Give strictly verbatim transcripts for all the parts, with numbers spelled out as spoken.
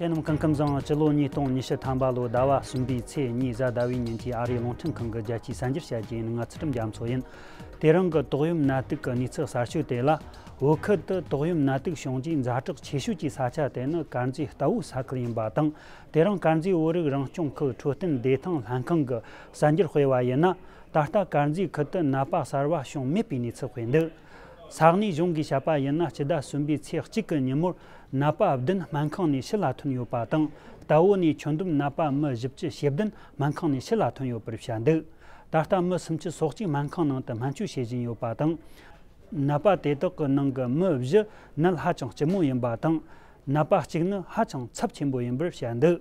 དེ་རྣམས་སྐུ་ཁམས་བཟང་། སྤྱི་ལོ་ཉིས་སྟོང་ཉི་ཤུ་ཐམ་པ་ལོའི་ཟླ་བ་གསུམ་པའི་ཚེས་གཉིས་གཟའ་ཟླ་བའི་ཉིན་གྱི་ཨ་རིའི་རླུང་འཕྲིན་ཁང་གི་རྒྱལ་སྤྱིའི་གསར་འགྱུར་བཤད་རྒྱུ་ཡིན། ང་ཚུལ་ཁྲིམས་རྒྱ་མཚོ་ཡིན། དེ་རིང་གི་ཏོག་དབྱིབས་ནད་དུག་གི་གནས་ཚུལ་གསར་ཤོས་དེ་ལ། བོད་ཁུལ་དུ་ཏོག་དབྱིབས་ནད་དུག་བྱུང་རྒྱུའི་ཛ་དྲག་ཆེ་ཤོས་ཀྱི་ས་ཆ་དེ་ནི་དཀར་མཛེས་རྟའུ་ས་ཁུལ་ཡིན་པ་དང་། དེ་རིང་དཀར་མཛེས་བོད་རིགས་རང་སྐྱོང་ཁུལ་འཕྲོད་བསྟེན་བདེ་ཐང་ལྷན་ཁང་གི་གསར་འགྱུར་སྤེལ་བ་ཡིན་ན། ད་ལྟ་དཀར་མཛེས་ཁུལ་དུ་ནད་པ་གསར་བ་བྱུང་མེད་པའི་གནས་ཚུལ་སྤེལ་འདུག་ས་གནས་གཞུང་གིས་བཤད་པ་ཡིན་ན། སྤྱི་ཟླ་གསུམ་པའི་ཚེས་གཅིག་གི་ཉིན་མོར་ནད་པ་བདུན་སྨན་ཁང་ནས་ཕྱི་ལ་ཐོན་ཡོད་པ་དང་། རྟའུ་ནས་ཁྱོན་བསྡོམས་ནད་པ་མི་བཞི་བཅུ་ཞེ་བདུན་སྨན་ཁང་ནས་ཕྱི་ལ་ཐོན་ཡོད་པར་བཤད་འདུག་ད་ལྟ་མི་སུམ་ཅུ་སོ་གཅིག་སྨན་ཁང་ནང་དུ་སྨན་བཅོས་བྱེད་བཞིན་ཡོད་པ་དང་། ནད་པ་དེ་དག་གི་ནང་གི་མི་བཞི་ནད་ཧ་ཅང་སྐྱི་མོ་ཡིན་པ་དང་། ནད་པ་གཅིག་ནི་ཧ་ཅང་ཚབས་ཆེན་པོ་ཡིན་པར་བཤད་འདུག་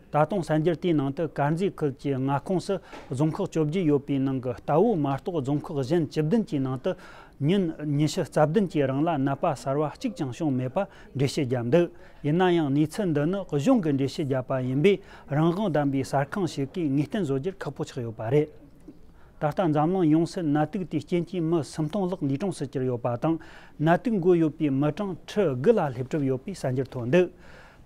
ད་དུང་གསར་འགྱུར་དེའི་ནང་དུ། དཀར་མཛེས་ཁུལ་གྱི་མངའ་ཁོངས་སུ་རྫོང་ཁག་བཅོ་བརྒྱད་ཡོད་པའི་ནང་གི་རྟའུ་མ་གཏོགས་རྫོང་ཁག་གཞན་བཅུ་བདུན་གྱི་ནང་དུ་ཉིན་ཉི་ཤུ་རྩ་བདུན་གྱི་རིང་ལ་ནད་པ་གསར་བ་གཅིག་ཀྱང་བྱུང་མེད་པ་འགྲེལ་བཤད་བརྒྱབ་འདུག་ཡིན་ན་ཡང་གནས་ཚུལ་འདི་ནི་གཞུང་གིས་འགྲེལ་བཤད་བརྒྱབ་པ་ཡིན་པས། རང་དབང་ལྡན་པའི་གསར་ཁང་ཞིག་གིས་ངེས་གཏན་བཟོ་རྒྱུར་ཁག་པོ་ཆགས་ཡོད་པ་རེད། ད་ལྟ་འཛམ་གླིང་ཡོངས་སུ་ནད་དུག་དེའི་རྐྱེན་གྱིས་མི་སུམ་སྟོང་ལྷག་འདས་གྲོངས་སུ་གྱུར་ཡོད་པ་དང་། ནད་དུག་འགོས་ཡོད་པའི་མི་གྲངས་ཁྲི་དགུ་ལ་སླེབས་གྲབས་ཡོད་པའི་གསར་འགྱུར་ཐོན་འདུག་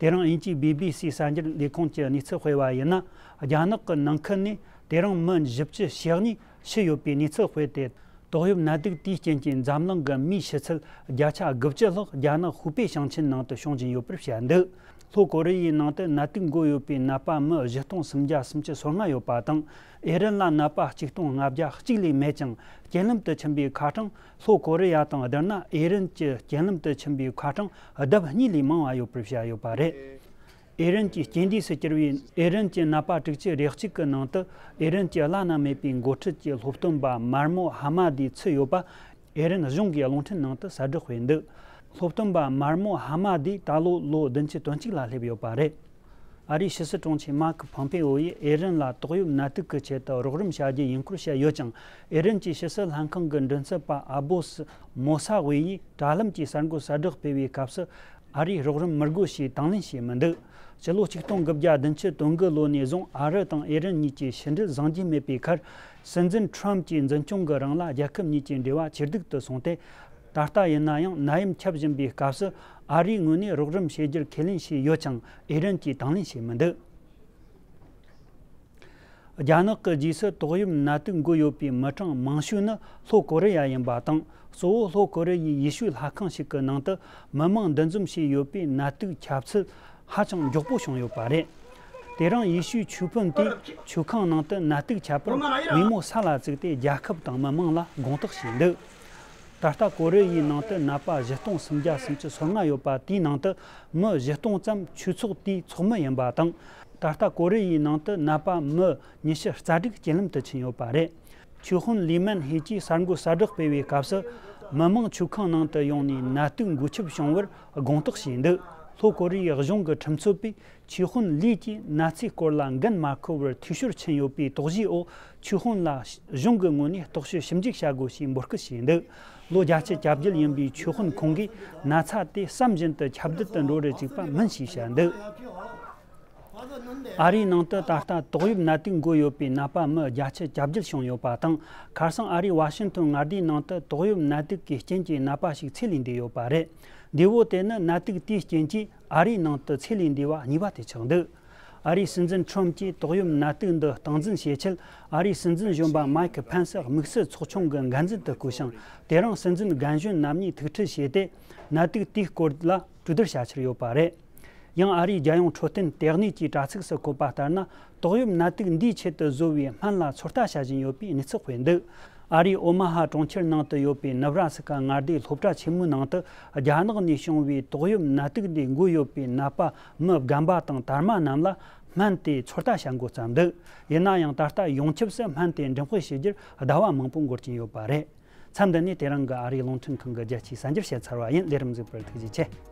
དེ་རིང་དབྱིན་ཇིའི་བི་བི་སི་གསར་འགྱུར་ལས་ཁུངས་ཀྱིས་གནས་ཚུལ་སྤེལ་བ་ཡིན་ན། རྒྱ་ནག་གི་ནང་ཁུལ་ནས་དེ་རིང་མི་བཞི་བཅུ་ཞེ་གཉིས་ཤི་ཡོད་པའི་གནས་ཚུལ་སྤེལ་ཏེ། ཏོག་དབྱིབས་ནད་དུག་དེའི་རྐྱེན་གྱིས་འཛམ་གླིང་གི་མིའི་ཤི་ཚད་བརྒྱ་ཆ་དགུ་བཅུ་ལྷག་རྒྱ་ནག་ཧུའུ་པེ་ཞིང་ཆེན་ནང་དུ་བྱུང་བཞིན་ཡོད་པར་བཤད་འདུག་ལྷོ་ཀོ་རི་ཡའི་ནང་དུ་ནད་དུག་འགོས་ཡོད་པའི་ནད་པ་མི་བཞི་སྟོང་སུམ་བརྒྱ་སུམ་ཅུ་སོ་ལྔ་ཡོད་པ་དང་། ཨེ་རན་ལ་ནད་པ་གཅིག་སྟོང་ལྔ་བརྒྱ་གཅིག་ལས་མེད་ཅིང་། རྐྱེན་ལམ་དུ་ཕྱིན་པའི་ཁ་གྲངས་ལྷོ་ཀོ་རི་ཡ་དང་བསྡུར་ན། ཨེ་རན་གྱི་རྐྱེན་ལམ་དུ་ཕྱིན་པའི་ཁ་གྲངས་ལྡབ་གཉིས་ལས་མང་བ་ཡོད་པར་བཤད་ཡོད་པ་རེད། ཨེ་རན་གྱི་རྐྱེན་འདས་སུ་གྱུར་བའི་ཨེ་རན་གྱི་ནད་པ་དྲུག་ཅུ་རེ་གཅིག་གི་ནང་དུ། ཨེ་རན་གྱི་བླ་ན་མེད་པའི་འགོ་ཁྲིད་ཀྱི་སློབ་སྟོན་པ་མར་མོ་ཧ་མ་དི་ཚུད་ཡོད་པ། ཨེ་རན་གཞུང་གིས་རླུང་འཕྲིན་ནང་དུ་གསལ་བསྒྲགས་སྤེལ་འདུག་སློབ་སྟོན་པ་མར་མོ་ཧ་མ་དི་ད་ལོ་ལོ་བདུན་ཅུ་དོན་གཅིག་ལ་སླེབས་ཡོད་པ་རེད། ཨ་རིའི་ཕྱི་སྲིད་དྲུང་ཆེ་མཱ་ཁི་ཕོམ་པེ་ཨོ་ཡིས་ཨེ་རན་ལ་ཏོག་དབྱིབས་ནད་དུག་གི་ཆེད་དུ་རོགས་རམ་བྱ་རྒྱུ་ཡིན་སྐོར་བཤད་ཡོད་ཅིང་། ཨེ་རན་གྱི་ཕྱི་སྲིད་ལྷན་ཁང་གི་མགྲིན་ཚབ་པ་ཨ་བོ་སི་མོ་ས་ཝེ་ཡིས་དྲ་ལམ་གྱི་གསར་འགོད་གསལ་བསྒྲགས་སྤེལ་བའི་སྐབས་སུ། ཨ་རིས་རོགས་རམ་མི་དགོས་ཞེས་དང་ལེན་བྱས་མི་འདུག་སྤྱི་ལོ་ཆིག་སྟོང་དགུ་བརྒྱ་བདུན་ཅུ་དོན་དགུ་ལོ་ནས་བཟུང་ཨ་རི་དང་ཨེ་རན་གཉིས་ཀྱི་ཕྱི་འབྲེལ་བཟང་རྒྱུ་མེད་པའི་ཁར། སྲིད་འཛིན་ཁྲོམ་གྱི་འཛིན་སྐྱོང་གི་རིང་ལ་རྒྱལ་ཁབ་གཉིས་ཀྱི་འབྲེལ་བ་ཇེ་སྡུག་ཏུ་སོང་སྟེ། ད་ལྟ་ཡིན་ན་ཡང་ནད་ཡམས་ཁྱབ་བཞིན་པའི་སྐབས་སུ། ཨ་རིའི་ངོས་ནས་རོགས་རམ་བྱེད་རྒྱུར་ཁས་ལེན་བྱས་ཡོད་ཀྱང་། ཨེ་རན་གྱིས་དང་ལེན་བྱས་མི་འདུག་རྒྱ་ནག་གི་རྗེས་སུ་ཏོག་དབྱིབས་ནད་དུག་འགོས་ཡོད་པའི་མི་གྲངས་མང་ཤོས་ནི་ལྷོ་ཀོ་རི་ཡ་ཡིན་པ་དང་། གཙོ་བོ་ལྷོ་ཀོ་རི་ཡའི་ཡེ་ཤུའི་ལྷ་ཁང་ཞིག་གི་ནང་དུ་མི་མང་འདུ་འཛོམས་བྱས་ཡོད་པས། ནད་དུག་ཁྱབ་ཚད་ཧ་ཅང་མགྱོགས་པོ་བྱུང་ཡོད་པ་རེད། དེ་རིང་ཡེ་ཤུའི་ཆོས་དཔོན་དེས་ཆོས་ཁང་ནང་དུ་ནད་དུག་ཁྱབ་པར་པུས་མོ་ས་ལ་བཙུགས་ཏེ། རྒྱལ་ཁབ་དང་མི་མང་ལ་དགོངས་དག་བྱས་འདུག་ད་ལྟ་ཀོ་རི་ཡའི་ནང་དུ་ནད་པ་བཞི་སྟོང་སུམ་བརྒྱ་སུམ་ཅུ་སོ་ལྔ་ཡོད་པ། དེའི་ནང་དུ་མི་བཞི་སྟོང་ཙམ་ཆོས་ཚོགས་དེའི་ཚོགས་མི་ཡིན་པ་དང་། ད་ལྟ་ཀོ་རི་ཡའི་ནང་དུ་ནད་པ་མི་ཉི་ཤུ་རྩ་དྲུག་རྐྱེན་ལམ་དུ་ཕྱིན་ཡོད་པ་རེད། ཆོས་དཔོན་ལི་མན་ཧེ་གྱིས་གསར་འགོད་གསལ་བསྒྲགས་སྤེལ་བའི་སྐབས་སུ། མི་མང་ཆོས་ཁང་ནང་དུ་ཡོང་ནས་ནད་དུག་འགོས་ཁྱབ་བྱུང་བར་དགོངས་དག་བྱས་འདུག་ལྷོ་ཀོ་རི་ཡའི་གཞུང་གི་ཁྲིམས་རྩོད་པས། ཆོས་དཔོན་ལི་ཀྱིས་ནད་འཚེའི་སྐོར་ལ་འགན་མ་འཁུར་བར་འཐུས་ཤོར་ཕྱིན་ཡོད་པའི་དོགས་གཞིའི་འོག་ཆོས་དཔོན་ལ་གཞུང་གི་ངོས་ནས་རྟོག་དཔྱོད་ཞིབ་འཇུག་བྱ་དགོས་ཞེས་འབོད་སྐུལ་བྱས་འདུག་ལོ་བརྒྱད་ཅུ་གྱ་བརྒྱད་ཡིན་པའི་ཆོས་དཔོན་ཁོང་གིས་ན་ཚ་དེ་བསམ་བཞིན་དུ་ཁྱབ་གདལ་དུ་འགྲོ་རུ་བཅུག་པ་མིན་ཞེས་བཤད་འདུག་ཨ་རིའི་ནང་དུ་ད་ལྟ་ཏོག་དབྱིབས་ནད་དུག་འགོས་ཡོད་པའི་ནད་པ་མི་བརྒྱད་ཅུ་གྱ་བརྒྱད་བྱུང་ཡོད་པ་དང་། ཁ་སང་ཨ་རིའི་ཝ་ཤིང་ཏོན་མངའ་སྡེའི་ནང་དུ་ཏོག་དབྱིབས་ནད་དུག་གི་རྐྱེན་གྱིས་ནད་པ་ཞིག་ཚེ་ལས་འདས་ཡོད་པ་རེད། འདས་པོ་དེ་ནི་ནད་དུག་དེའི་རྐྱེན་གྱིས་ཨ་རིའི་ནང་དུ་ཚེ་ལས་འདས་པ་གཉིས་པ་དེ་ཆགས་འདུག་ཨ་རིའི་སྲིད་འཛིན་ཁྲོམ་གྱིས་ཏོག་དབྱིབས་ནད་དུག་འདི་སྟངས་འཛིན་བྱེད་ཆེད། ཨ་རིའི་སྲིད་འཛིན་གཞོན་པ་མའི་ཁི་ཕན་སི་དམིགས་བསལ་ཚོགས་ཆུང་གི་འགན་འཛིན་དུ་བསྐོས་ཤིང་། དེ་རིང་སྲིད་འཛིན་རྒན་གཞོན་རྣམ་གཉིས་ཐུག་འཕྲད་བྱས་ཏེ། ནད་དུག་དེའི་སྐོར་ལ་གྲོས་བསྡུར་བྱ་འཆར་ཡོད་པ་རེད། ཡང་ཨ་རིའི་རྒྱལ་ཡོངས་འཕྲོད་བསྟེན་ལྟེ་གནས་ཀྱི་དྲ་ཚིགས་སུ་བཀོད་པ་ལྟར་ན། ཏོག་དབྱིབས་ནད་དུག་འདིའི་ཆེད་དུ་བཟོ་བའི་སྨན་ལ་ཚོད་ལྟ་བྱ་བཞིན་ཡོད་པའི་གནས་ཚུལ་སྤེལ་འདུག་ཨ་རིའི་ཨོ་མ་ཧ་གྲོང་ཁྱེར་ནང་དུ་ཡོད་པའི་ནབ་ར་སི་ཀ་མངའ་སྡེའི་སློབ་གྲྭ་ཆེན་མོའི་ནང་དུ། རྒྱ་ནག་ནས་བྱུང་བའི་ཏོག་དབྱིབས་ནད་དུག་འདིས་འགོས་ཡོད་པའི་ནད་པ་མི་རྒན་པ་དང་དར་མ་རྣམས་ལ་སྨན་དེ་ཚོད་ལྟ་བྱ་འགོ་བརྩམས་འདུག་ཡིན་ན་ཡང་ད་ལྟ་ཡོངས་ཁྱབ་སུ་སྨན་དེ་འགྲེམས་སྤེལ་བྱེད་རྒྱུར་ཟླ་བ་མང་པོ་འགོར་གྱིན་ཡོད་པ་རེད། མཚམས་འདི་ནས་དེ་རིང་གི་ཨ་རིའི་རླུང་འཕྲིན་ཁང་གི་རྒྱལ་སྤྱིའི་གསར་འགྱུར་བཤད་ཚར་བ་ཡིན། ལས་རིམ་གཟིགས་པར་ཐུགས་རྗེ་ཆེ།